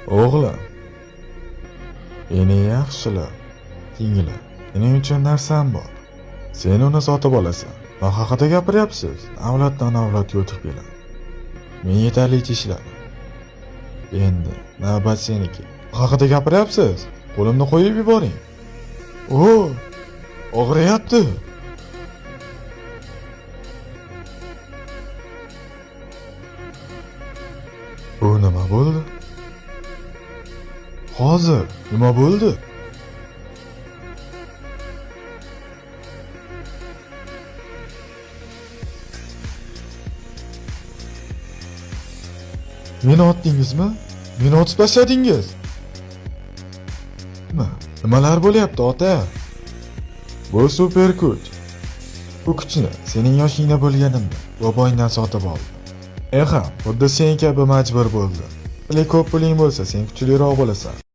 O'g'lim, meni yaxshilab tingla. Mening uchun narsam bor. Sen uni sotib olasan. Nima haqida gapiryapsiz? Avloddan avlodga o'tib keladi. Men yetarlicha ishladim. Endi navbat seniki. Nima haqida gapiryapsiz? Qo'limni qo'yib yuboring. O, og'riyapti. Bu nima bo'ldi? Hozir nima bo'ldi? Meni otdingizmi? Meni otib tashladingiz. Nima? Nimalar bo'lyapti, ota? Bu super kuch. Bu kuchni sening yoshingda bo'lganimda bobongdan sotib oldim. Men ham xuddi sen kabi majbur bo'ldim. Lekin ko'p puling bo'lsa, sen kuchliroq bo'lasan.